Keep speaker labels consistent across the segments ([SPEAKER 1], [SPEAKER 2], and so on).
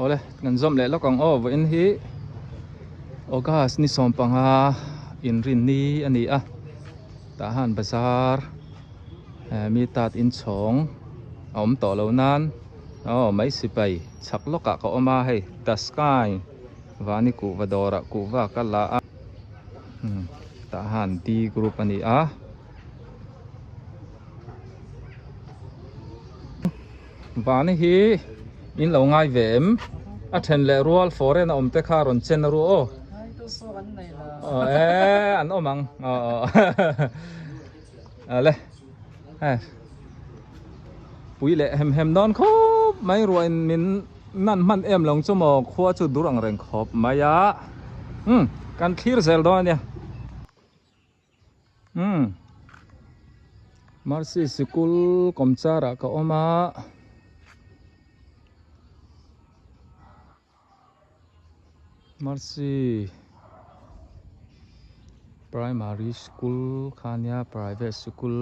[SPEAKER 1] Awle kan zawm leh lawk ang aw vawiin hi August ni 15 inrin ni a ni a tah han bazar mi tat inchhawng a awm tawh lo nan aw mai sipai chhak lawkah ka awm a hei the sky vani kuhva dawrah kuhva ka la a tah han D group a ni a. Vani hi in lo ngai ve em? A then leh rual foreign a awm te kha rawn chen a ru aw. Aw e an awm ang aw aw ale he pui leh hem hem dawn khawp mai ruah in min nan hman em lo chu maw khua chu dur ang reng khawp mai a um kan thlir zel dawn a nia. Umm Mercy sikul kawmchar ah ka awm a Mercy primary school kha ania private sikul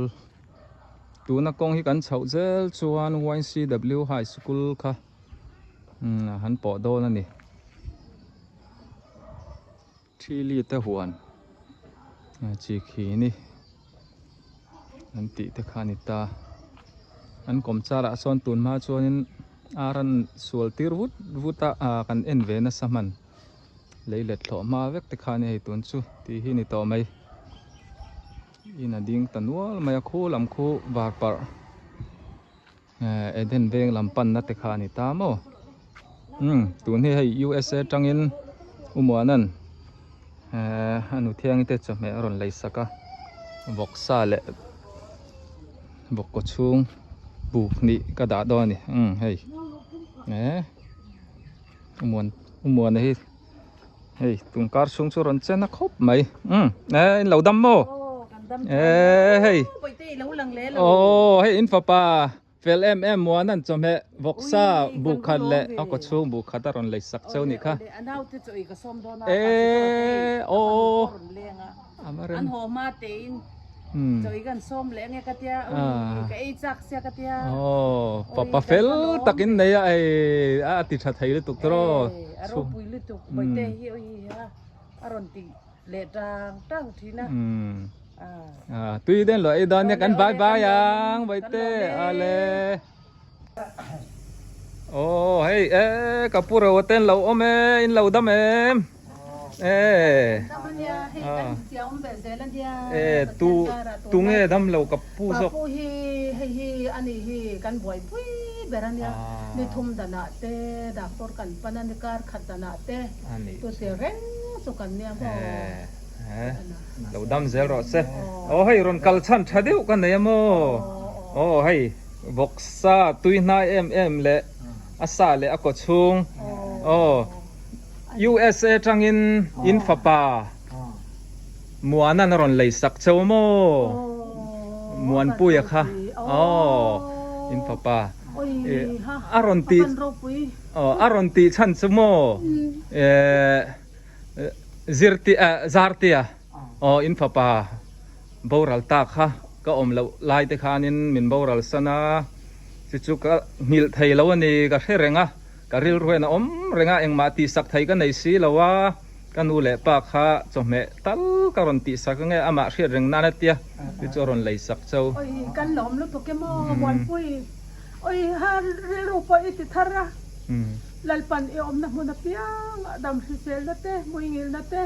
[SPEAKER 1] tuna kawng hi kan chhoh zel chuan YCW high school kha umm han pawh dawn a ni. Thili te huan chi khi ni an tih te kha a ni ta an kawm char ah sawn tun hma chuanin ar an sual tir vut vut a ah kan en ve nasa hman lei let thlawh hma vek te kha a ni hei tun chu tih hi a ni tawh mai in a ding ta nual mai a khu lam khu var parh. Eden veng lam panna te kha a ni ta maw umm tun hi hei USA tangin Umuanan a nu thiangi te chawhmeh a rawn lei sak a vawksa leh vawk kaw chhung buk hnih ka dah dawn a ni umm hei eh Umuan Umuana hi hei tun kar chhung chu rawn chen a khawp mai umm eh in lo dam maw eh hei aw hei in fapa fel em em muan an chawhmeh vawksa buk khat leh a kaw chhung buk khat a rawn lei sak cheu nih kha eh aw Amarem. Aw papa fel takin nei a ei a ti tha thei lutuk tawh rawh. Tui den lo ei dawn nia kan bye bye ang Bawihte ale. Aw hei e ka pu reuh te an lo awm e in lo dam em e e tu tu nge dam lo ka pu zawk
[SPEAKER 2] pu hi hei hi ani hi kan buaipui ber ania ni thum danah te doctor kan pan a ni kar khat danah te tu sil reng chu kan nia maw
[SPEAKER 1] lo dam zel rawh se aw hei rawn kal chhan tha deuh ka nei a maw aw hei. Vawksa tui hnai em em leh a sa leh a kaw chhung aw USA tangin in fapa Muanan a rawn lei sak cheu maw Muanpuia kha aw in fapa a rawn tih aw a rawn tih chhan chu maw zirtia zartia aw in fapa Boral ta kha ka awm loh lai te khanin min boral san a, chu chu ka nghilh thei lo a ni, ka hre reng a, ka rilruain a awm reng a, engmah tihsak thei ka nei si lo a, ka nu leh pa kha chawhmeh tal ka rawn tihsak ange amah hriat reng nan a tia, chu chu a rawn lei sak chau.
[SPEAKER 2] Oi kan lawm lutuk em aw Muanpui, oi ha rilru pawh i ti thar a, Lalpan i awmna hmun apiang ah dam hriselna te, hmuingilna te,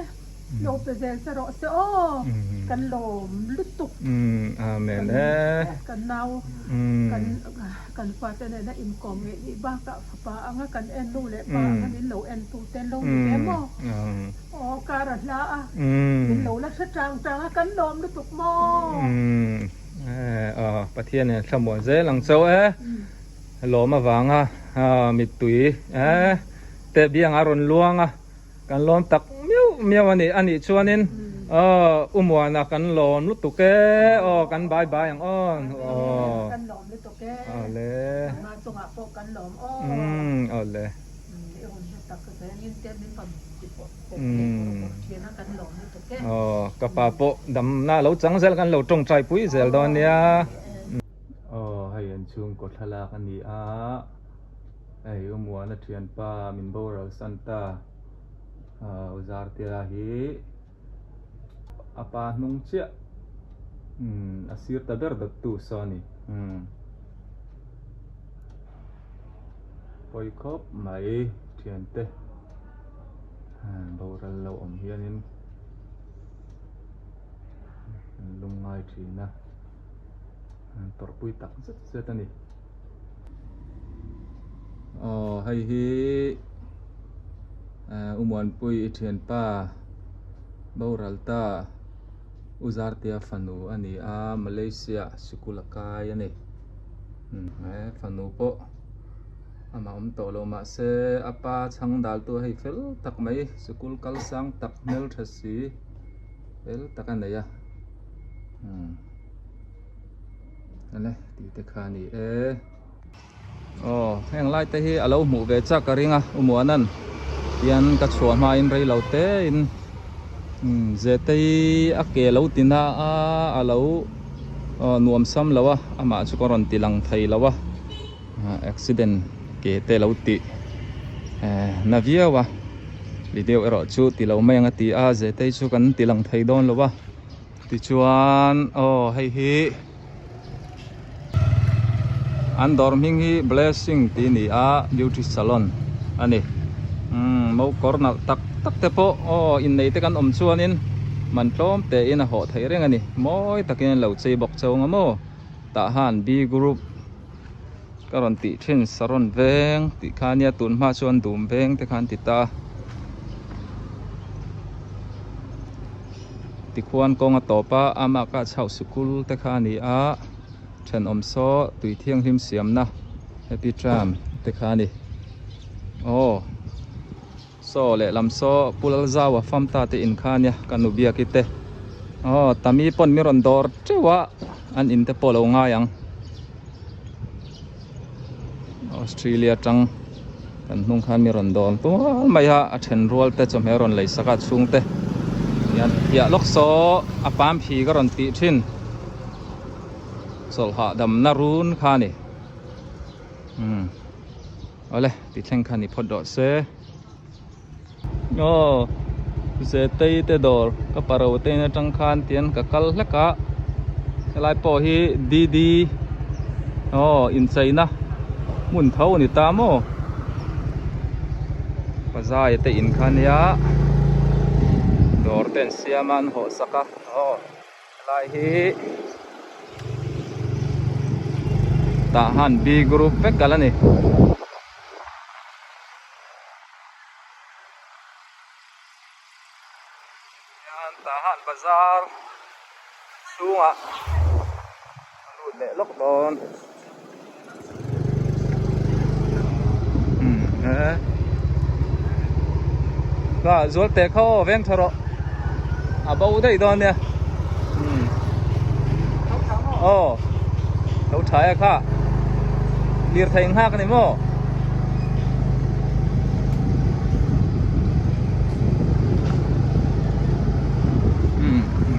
[SPEAKER 2] Lo pe zel che rawh se aw, kan lawm lutuk.
[SPEAKER 1] Amen e.
[SPEAKER 2] Kan nau kan kan fate nena inkawm ngeih nih bakah fapa anga kan en nu leh pa anga min lo en tu te an lo ni ve maw? Aw kar a hla a, min lo la hre tang tang a kan lawm lutuk maw?
[SPEAKER 1] Aw Pathian in thlamuan zel ang chauh e, lawm avanga mittui e te biang a rawn luang a. Kan lawm tak miau miau a ni a nih chuanin aw U Muana kan lawm lutuk e aw kan bye bye ang aw aw
[SPEAKER 2] Kan lawm lutuk e
[SPEAKER 1] aw le
[SPEAKER 2] Mama chungah pawh kan lawm aw
[SPEAKER 1] umm aw le
[SPEAKER 2] I hun hre tak vengin te min rawn ti pawh pawh leh pawh pawh thin a kan lawm lutuk e
[SPEAKER 1] aw ka pa pawh damna lo chang zel kan lo tawngtai pui zel dawn nia aw hei an chhungkaw thlalak a ni a. Hei U Muana thianpa min boral san ta U Zartela hi a pa hnung chiah a sir ta ber dawttu saw a ni. Pawi khawp mai thiante boral lo awm hianin an lungngai thin a, an tawrhpui tak zet zet a ni. Aw hei hi U Muanpui i thianpa boral ta U Zartea fanu a ni a, Malaysia sikul a kai a ni. He fanu pawh amah awm tawh lo mahse a pa chhang dal tu hei fel tak mai sikul kal sang tak hmeltha si fel tak a nei a umm ale tih te kha a ni e aw heng lai te hi a lo hmuh ve chak ka ring a Umuanan tian ka chhuah hmain rei lo te in umm Zetei a ke lo ti na a a lo. Aw nuam sam lo a amah chu ka rawn ti lang thei lo a accident ke te lo tih na viau a video erawh chu ti lo mai ang a ti a Zetei chu kan ti lang thei dawn lo a tichuan aw hei hi an dawr hming hi blessing tih a ni a beauty salon a ni umm mo kawr nalh tak tak te pawh aw innei te kan awm chuanin man tlawm tein a hawh theih reng a ni mawi takin an lo chei bawk chauh ang a maw tah han B group ka rawn tih thin saron veng tih kha ania tun hma chuan dum veng te kha an ti ta tikhuan kawng a tawp a amah kah chhoh sikul te kha a ni a thenawm saw tui thianghlim siamna happy tram te kha a ni aw. Saw lehlam saw Pu Lalzaua famta te in kha ania ka nu biaki te aw tami pawn mi rawn dawr teuh a an in te pawh lo ngai ang Australia tang kan hnung khan mi rawn dawr tual mai a a then rual te chawhmeh rawn lei sak a chhung te hian piah lawk saw a pam phi ka rawn tih thin chawlh hahdamna run kha a ni umm. Awle ti thleng kha ni phawt rawh se. Aw Zetei te dawr ka paro te in atang khan tian ka kal hlek a helai pawh hi DD aw incheina hmun tho a ni ta maw pazai te in kha nia dawr te an siam a an hawh sak a aw. Helai hi tah han B group vek kal a ni. Hian tah han bazar chhungah a lut leh lawk dawn. Ka zual teh kha aw veng tha rawh a bo daih dawn nia aw lo tha e kha lirthei nghak a ni maw.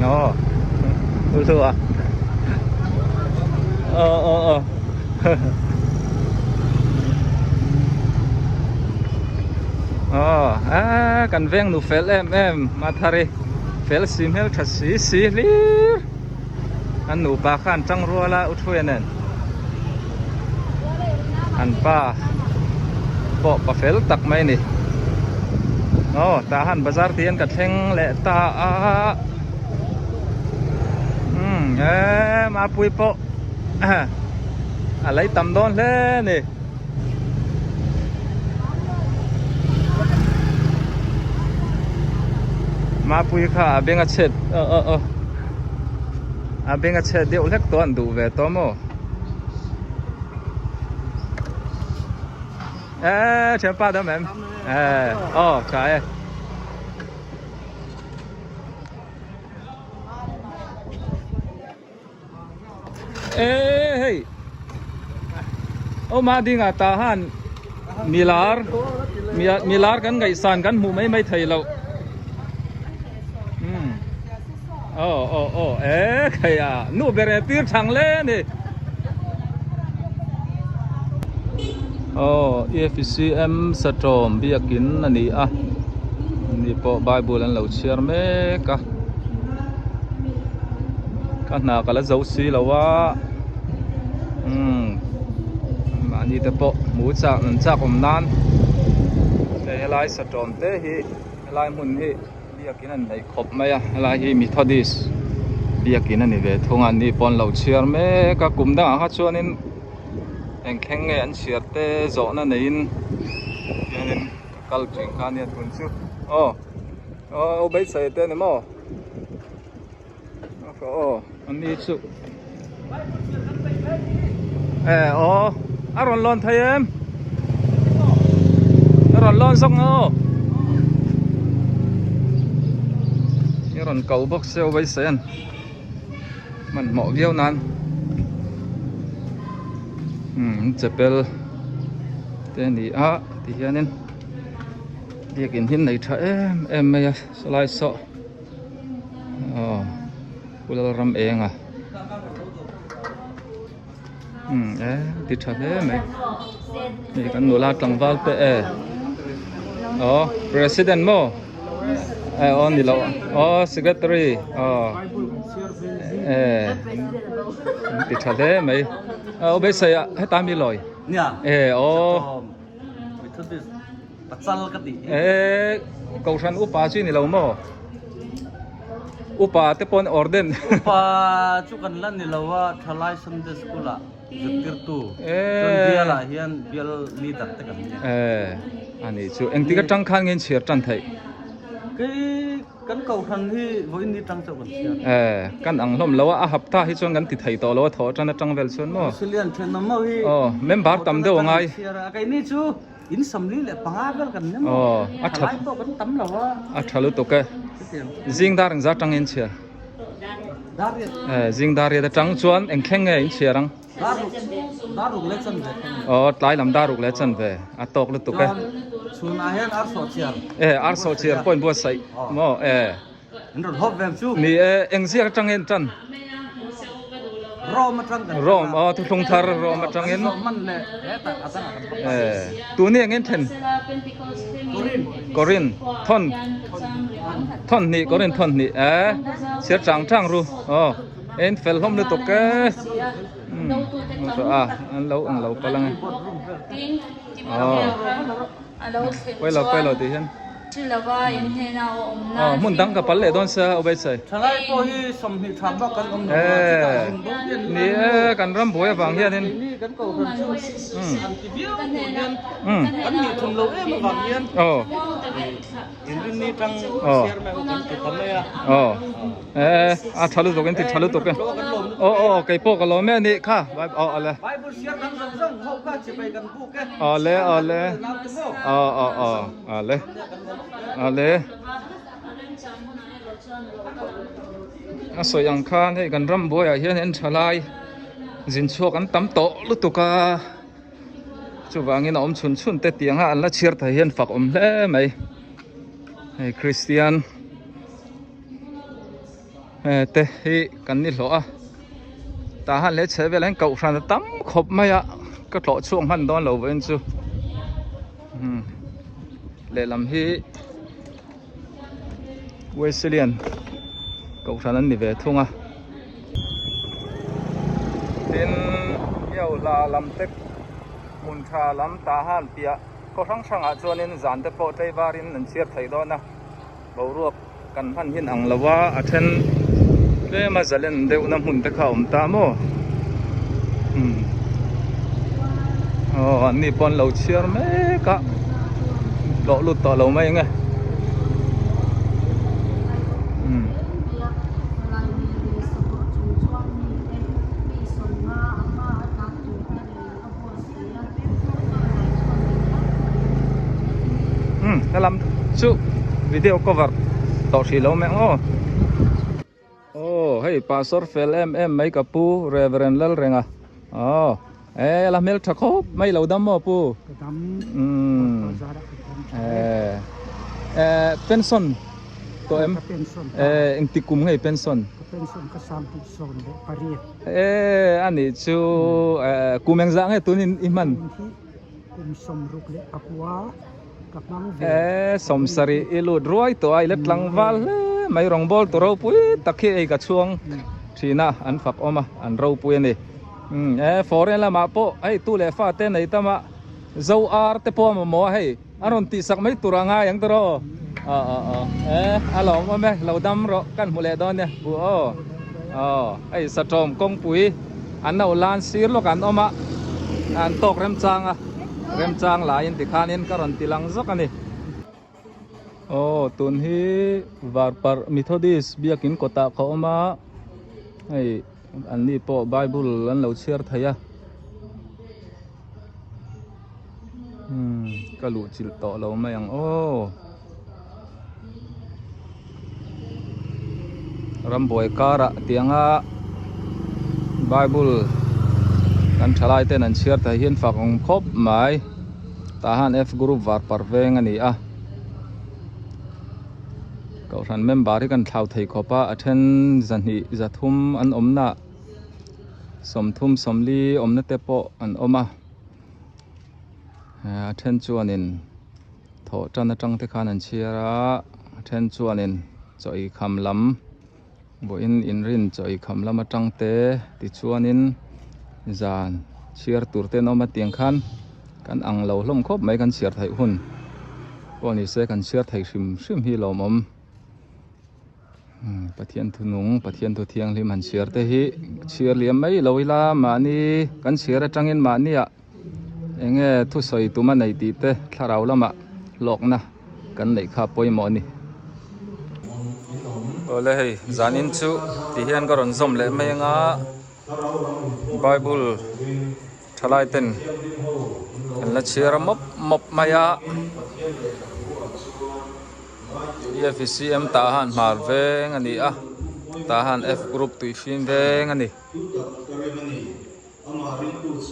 [SPEAKER 1] Aw ulu a aw aw aw aw a kan veng nu fel em em Mathari fel si hmel tha si si hlir an nupa khan tang rual a u Thuia nen an pa pawh pa fel tak mai a ni aw tah han bazar tih hian ka thleng leh ta a umm e mapui pawh a lei tam dawn hle a ni. Mapui kha a beng a chhet aw aw aw a beng a chhet deuh hlek tawh an duh ve tawh maw e thianpa dam em e aw tha e. E hei awma dingah tah han milar milar kan ngaihsan kan hmuh mai mai thei loh umm aw aw aw e khai a nu ber e tir thang le a ni. Aw EFCM Satawm biakin a ni a ni pawh bible an lo chhiar mek a ka hna ka la zo si lo a umm mahni te pawh hmu chak an chak awm nan hei helai Satawm te hi helai hmun hi. Biakin an neih khawp mai a, helai hi Methodist biakin a ni ve thung a, ni pawn lo chhiar mek a, kum dangah kha chuanin eng thleng nge an chhiar te zawhna neiin hianin ka kal thin kha ania tun chu aw aw beisei te a ni maw aw ani chu e aw a rawn lawn thei em a rawn lawn zawk ang aw i rawn ko bawk se aw beisei an hmanhmawh viau nan umm chapel te a ni a tihianin biakin hi nei tha em em mai a sawlai saw aw. Pu Lalram eng a umm e ti tha hle mai hei kan nula tlangval te e aw president maw e aw ni lo aw secretary aw e ti tha hle mai aw beisei ah heta mi lawi e aw E Kohhran upa chu i ni lo maw? Upa te paw'n orden.
[SPEAKER 3] Upa chu kan la ni lo a, Thalai Sunday School ah zirtirtu chuan bial ah hian bial leader te kan ni.
[SPEAKER 1] E a nih chu. Engtik atang khan nge in chhiar tan theih?
[SPEAKER 3] Kei kan Kohhran hi vawiin ni tang chauh kan chhiar.
[SPEAKER 1] E kan ang hlawm lo a, a hapta hi chuan kan ti thei tawh lo a, thawh tan atang vel chuan maw?
[SPEAKER 3] Silian thenawm ho hi
[SPEAKER 1] Aw member tam deuh a ngai.
[SPEAKER 3] Keini chu In 45 vel kan nem
[SPEAKER 1] aw a tha
[SPEAKER 3] lai pawh kan tam lo a
[SPEAKER 1] a tha lutuk e zing dar engzat tang in chhiar
[SPEAKER 3] dar riat
[SPEAKER 1] eh zing dar riat atang chuan eng thleng nge in chhiar ang
[SPEAKER 3] dar ruk dar ruk leh chan ve
[SPEAKER 1] aw tlai lam dar ruk leh chan ve a tawk lutuk e
[SPEAKER 3] chhun ah hian ar sawh chiar
[SPEAKER 1] eh ar sawh chiar pawh in buatsaih maw eh
[SPEAKER 3] In rawn hawp veng chu.
[SPEAKER 1] Ni e, eng ziak atangin tan?
[SPEAKER 3] Rome atang kan
[SPEAKER 1] Rome, oh thuthlung thar Rome atangin.
[SPEAKER 3] Kan man le hetah atang kan pak.
[SPEAKER 1] Eh, tu ni engin then?
[SPEAKER 3] Korin.
[SPEAKER 1] Korin, thon. Thon ni, Korin thon ni. Eh, sir chang chang ru. Oh, en fel hlom lutuk e. Hmm. A, an lo ang lo palang. Oh. Pawi lo pawi lo tih hian. Aw hmun dang ka pal leh dawn sia Ubaisai.
[SPEAKER 3] Thalai pawh hi 20 tha bak kan awm lo a chutah zun bo hian
[SPEAKER 1] Ni e kan ram buai avang hianin
[SPEAKER 3] Keini kan kohhran chu an ti viau tur hian kan nih thum lo em avang hian inrinni tang share mai ho kan ti ta mai a.
[SPEAKER 1] Aw e a tha lutuk in ti tha lutuk e. Aw aw kei pawh ka lawm e anih kha aw ale.
[SPEAKER 3] Bible share kan zawng zawng ho kha chibai kan buk e.
[SPEAKER 1] Awle awle aw aw aw ale ale a sawi ang khan hei kan ram buaiah hian en tha lai zin chhuak an tam tawh lutuk a chuvangin a awm chhun chhun te tiang a an la chhiar thei hian fak awm hle mai hei Kristian te hi kan ni hlawh a tah han leh chheh velah hian kohhran a tam khawp mai a ka tlawh chhuak hman dawn lo vawiin chu umm lehlam hi Wesleyan kohhran an ni ve thung a tin hiohla lam te hmun tha lam tah han piah khaw hrang hrangah chuanin zan te pawh tlei varin an chhiar thei dawn a. Boruak kan hman hin ang lo a, a then tlem a zalen deuh na hmun te kha a awm ta maw? Umm aw an ni pawh an lo chhiar mek a, tlawh lut tawh lo mai ang e. Umm. Umm helam chu video cover tawh hrih lo mai ang aw aw hei pastor fel em em mai ka pu Reverend Lalrenga aw e la hmel tha khawp mai lo dam maw pu umm e pension tawh em e engtik kum nge pension E a nih chu kum engzah nge tun in i hman?
[SPEAKER 4] Kum 64 ka hmang ve.
[SPEAKER 1] E 70 i lut ruai tawh a i la tlangval hle mai rawngbawl tu ropui tak hi ei ka chhuang thin a an fak awm a an ropui a ni. Umm e foreign lamah pawh hei tu leh fa te nei tam a zo ar te pawh a mamawh a hei a rawn tih sak mai tur a ngai ang tawh aw aw aw aw e a lawm awm e lo dam rawh kan hmu leh dawn nia bu aw aw hei satawm kawngpui an lo lan sir lawk an awm a an tawk remchang a remchang laiin tikhanin ka rawn ti lang zawk a ni. Aw tun hi Varparh Methodist biakin kawtah ka awm a hei an ni pawh bible an lo chhiar thei a umm ka luh chilh tawh lo mai ang aw rambuai karah tianga bible kan thalai ten an chhiar thei hian fak awm khawp mai. Tah hian F group var par veng a ni a kohhran member hi kan thlau thei khawp a a then zahnih zathum an awmna 30 40 awmna te pawh an awm a a then chuanin thawh tan atang te khan an chhiar a a then chuanin chaw ei kham lam vawiin inrin chaw ei kham lam atang te tichuanin zan chhiar tur te an awm a tiang khan kan ang lo hlawm khawp mai kan chhiar theih hun pawh ni se kan chhiar thei hrim hrim hi lawmawm Pathian thu nung Pathian thu thianghlim han chhiar te hi chhiar liam mai lo ila mahni kan chhiar atangin mahniah eng nge thusawi tum a nei tih te thlarau lamah hlawkna kan neih kha pawimawh a ni. Awle hei zanin chu ti hian ka rawn zawm leh mai anga bible thalai ten an la chhiar a mawp mawp mai a EFCM tah han hmar veng a ni a tah han F group tuihfim veng a ni.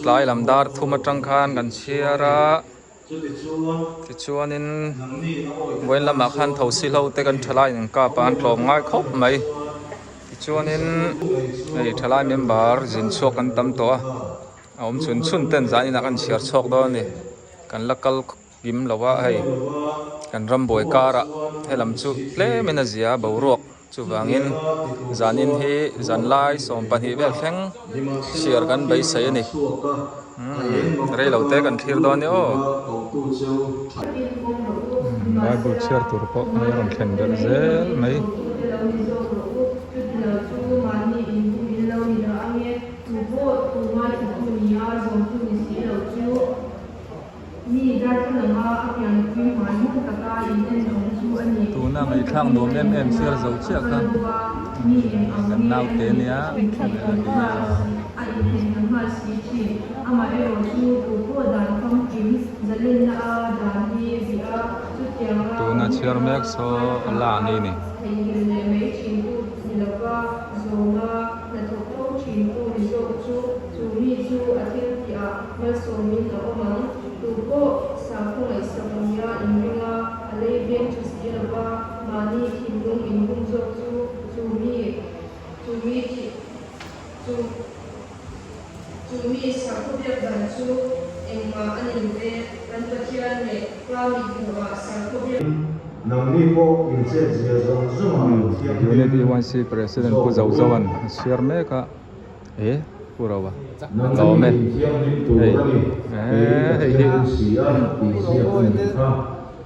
[SPEAKER 1] Tlai lam dar thum atang khan kan chhiar a tichuanin vawiin lamah khan thosi hlo te kan thalai in kap a an tlawm ngai khawp mai tichuanin hei thalai member zin chhuak kan tam tawh a a awm chhun chhun ten zan inah kan chhiar chhuak dawn a ni kan la kal kim lo a hei kan rambuai karah helam chu tlemin a zia a boruak. Chuvangin zanin hi zanlai 12 vel thleng chhiar kan beisei a ni. Umm rei lo te kan thlir dawn e aw. Bible chhiar tur pawh hei a rawn thlen belh zel mai. Tuna ngaihthlak nuam em em chhiar zo chiah kha kan naute ania tuna chhiar mek saw la ani ni.
[SPEAKER 5] Tu pawh sakhaw ngaihsak nia inring a, a lei veng tha si lo va, mahni thinlung inhung zawk chu chu mi, chu mi thi, chu, chu mi sakhaw biak dan chu engmah a ni lo ve, kan Pathian leh Pa mithmuhah sakhaw biak.
[SPEAKER 6] Nangni pawh inchet zia zawng zawngah inthianghlim
[SPEAKER 1] Unit EYC President Pu
[SPEAKER 6] zawk
[SPEAKER 1] Zo Zoan
[SPEAKER 6] u.
[SPEAKER 1] a chhiar mek a. E pu ro a
[SPEAKER 6] Nangni
[SPEAKER 1] lawm e
[SPEAKER 6] inthianghlim tur
[SPEAKER 1] hei
[SPEAKER 6] a ni,
[SPEAKER 1] e
[SPEAKER 6] kei
[SPEAKER 1] hei hi
[SPEAKER 6] Pathian si a tih ziak a nih kha.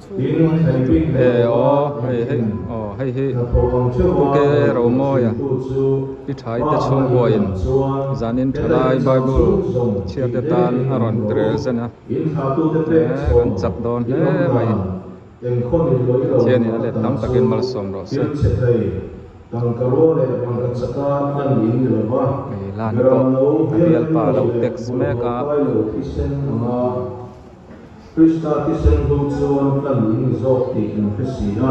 [SPEAKER 6] Tin, thlei bik
[SPEAKER 1] e
[SPEAKER 6] nei
[SPEAKER 1] aw
[SPEAKER 6] lova
[SPEAKER 1] hei hei
[SPEAKER 6] engtin
[SPEAKER 1] aw hei hi
[SPEAKER 6] hnathawh ang
[SPEAKER 1] pu
[SPEAKER 6] theuha
[SPEAKER 1] ke
[SPEAKER 6] ngaihtuah
[SPEAKER 1] Romawia
[SPEAKER 6] thintu chu
[SPEAKER 1] pi thai
[SPEAKER 6] Pa
[SPEAKER 1] te
[SPEAKER 6] anga
[SPEAKER 1] chhungkuain
[SPEAKER 6] inlang chuan
[SPEAKER 1] zanin
[SPEAKER 6] heta
[SPEAKER 1] thalai
[SPEAKER 6] inchang
[SPEAKER 1] Bible
[SPEAKER 6] chung zawng
[SPEAKER 1] chhiar
[SPEAKER 6] tih
[SPEAKER 1] te tan
[SPEAKER 6] rengin
[SPEAKER 1] a rawn
[SPEAKER 6] awm rawh u.
[SPEAKER 1] present a
[SPEAKER 6] In thlahtute
[SPEAKER 1] e
[SPEAKER 6] pek
[SPEAKER 1] kan
[SPEAKER 6] chhawm
[SPEAKER 1] chak dawn
[SPEAKER 6] in
[SPEAKER 1] hle
[SPEAKER 6] awm
[SPEAKER 1] mai.
[SPEAKER 6] dan engkhaw ni lawih lo
[SPEAKER 1] Pathianin a let
[SPEAKER 6] dan
[SPEAKER 1] tam
[SPEAKER 6] chu
[SPEAKER 1] takin malsawm rawh se.
[SPEAKER 6] thil chhe thei. Tangka rual leh rangka chaka lan in ni lo va,
[SPEAKER 1] Hei lan
[SPEAKER 6] beram
[SPEAKER 1] pawh
[SPEAKER 6] lo,
[SPEAKER 1] a
[SPEAKER 6] bialhming
[SPEAKER 1] bialpa
[SPEAKER 6] lo
[SPEAKER 1] lo
[SPEAKER 6] leh
[SPEAKER 1] text mek
[SPEAKER 6] bawlhhlawh
[SPEAKER 1] a.
[SPEAKER 6] kai lo thisen anga Krista thisen hlu chuan lan in ni zawk tih kan hre si a,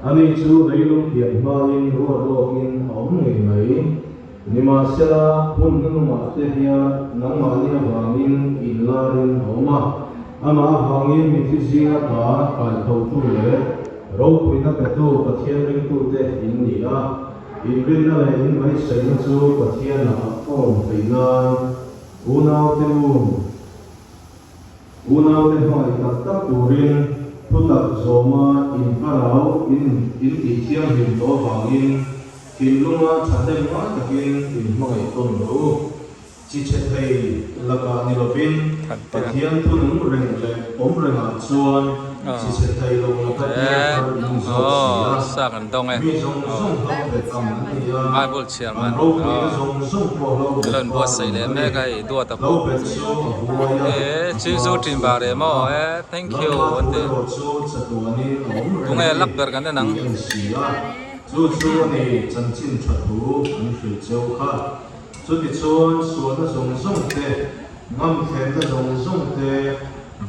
[SPEAKER 6] ani chu leilung pian hmain ruat lawkin a awm ngei mai. Nimahsela, hun hnunumah te hian nangmahni avangin inlarin a awm a, amah avangin mithi zinga ta kaithotu leh Ropuina petu Pathian ringtute in ni a, inrinna leh inbaisaina chu Pathianah a awm theih nan unaute u. Unaute hmangaih tak tak turin thutak zawma in thlarau in in tihthianghlim tawh avangin thinlunga thahnem ngai takin in hmangaih tawn rawh u. Chi chhe thei lakah ni lovin Pathian thu nung reng leh awm rengah chuan chi chhe thei lo laka piang thar in ni zawk si a. Mi zawng zawng hlo bet ang an ni a, an ropuina zawng zawng pawh hlo bet var ang a ni. Hlo bet chu a huai a, a hma a sual ang a, Lalpa thu erawh chu chatuanin a awm reng a ni tih a ni si a. Chu chu a ni chanchin tha thu an hrilh cheu kha. Chutichuan sualna zawng zawng te, ngamthlenna zawng zawng te,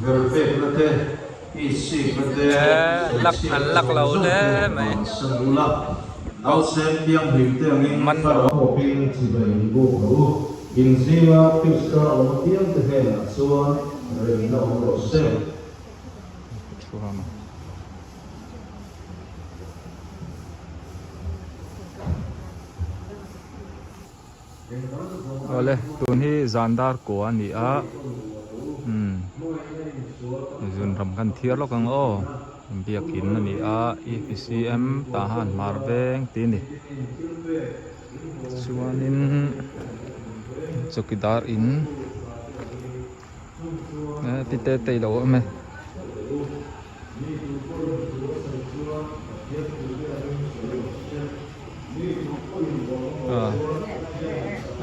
[SPEAKER 6] vervekna te, itsikna te, sawichhiatna zawng zawng te bansan ula, nausen thianghlim te angin thlarau hawpin chibai inbuk rawh u. In zinga Krista awm apiangte hnenah chuan remna awm rawh se.
[SPEAKER 1] Awle tun hi zan dar kua a ni a umm zun ram kan thiar lawk ang aw biakin a ni a E P C M tah han hmar veng tih a ni chuanin chawkidar in eh ti te te ilo awm e.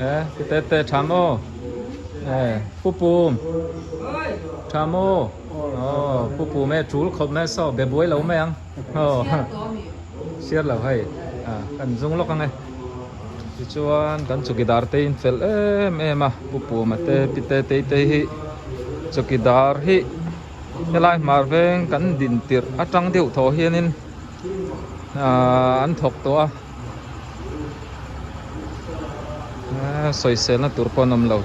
[SPEAKER 1] Eh, cái tê tê chả mô. Eh, pu pu. Chả mô. Oh, pu pu me chul khop me so be buai lo mai ang. Oh. Siar lo hei. À, kan zung lawk ang e. Tichuan kan chawkidar te in fel em em a, pu pu ma te pi te te te hi chawkidar hi helai hmar veng kan din tirh atang deuh thaw hianin Ahh an thawk tawh a ahh sawiselna tur pawh an awm lo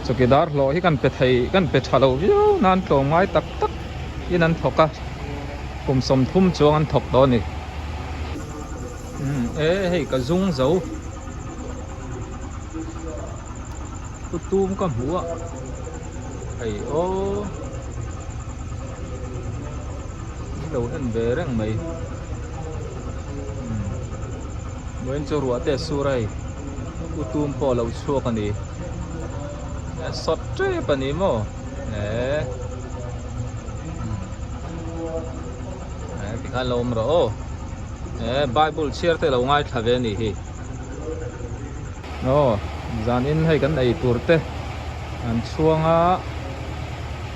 [SPEAKER 1] chawkidar hlawh hi kan pe thei kan pe tha lo viau nan tlawm ngai tak tak in an thawk a kum 30 chuang an thawk tawh a ni umm e hei ka zung zo pu tum ka hmu a hei aw. An lo en ve reng mai umm vawiin chu ruah te a sur a hei u tum pawh a lo chhuak a ni a sawt tep a ni maw eee tikhan lo awm rawh aw eee bible chhiar te lo ngaithla ve a nih hi aw zanin hei kan ei tur te an chhuang a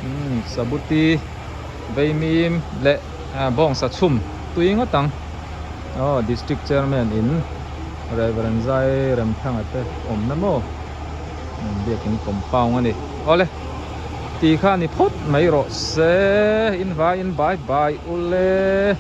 [SPEAKER 1] umm sabuti. Veimim leh bawngsa chhum tui ngawt ang aw District Chairman in Reverend Zai Remthanga te awmna maw biakin compound a ni awle ti kha ni phawt mai rawh se in vai in bye bye ule.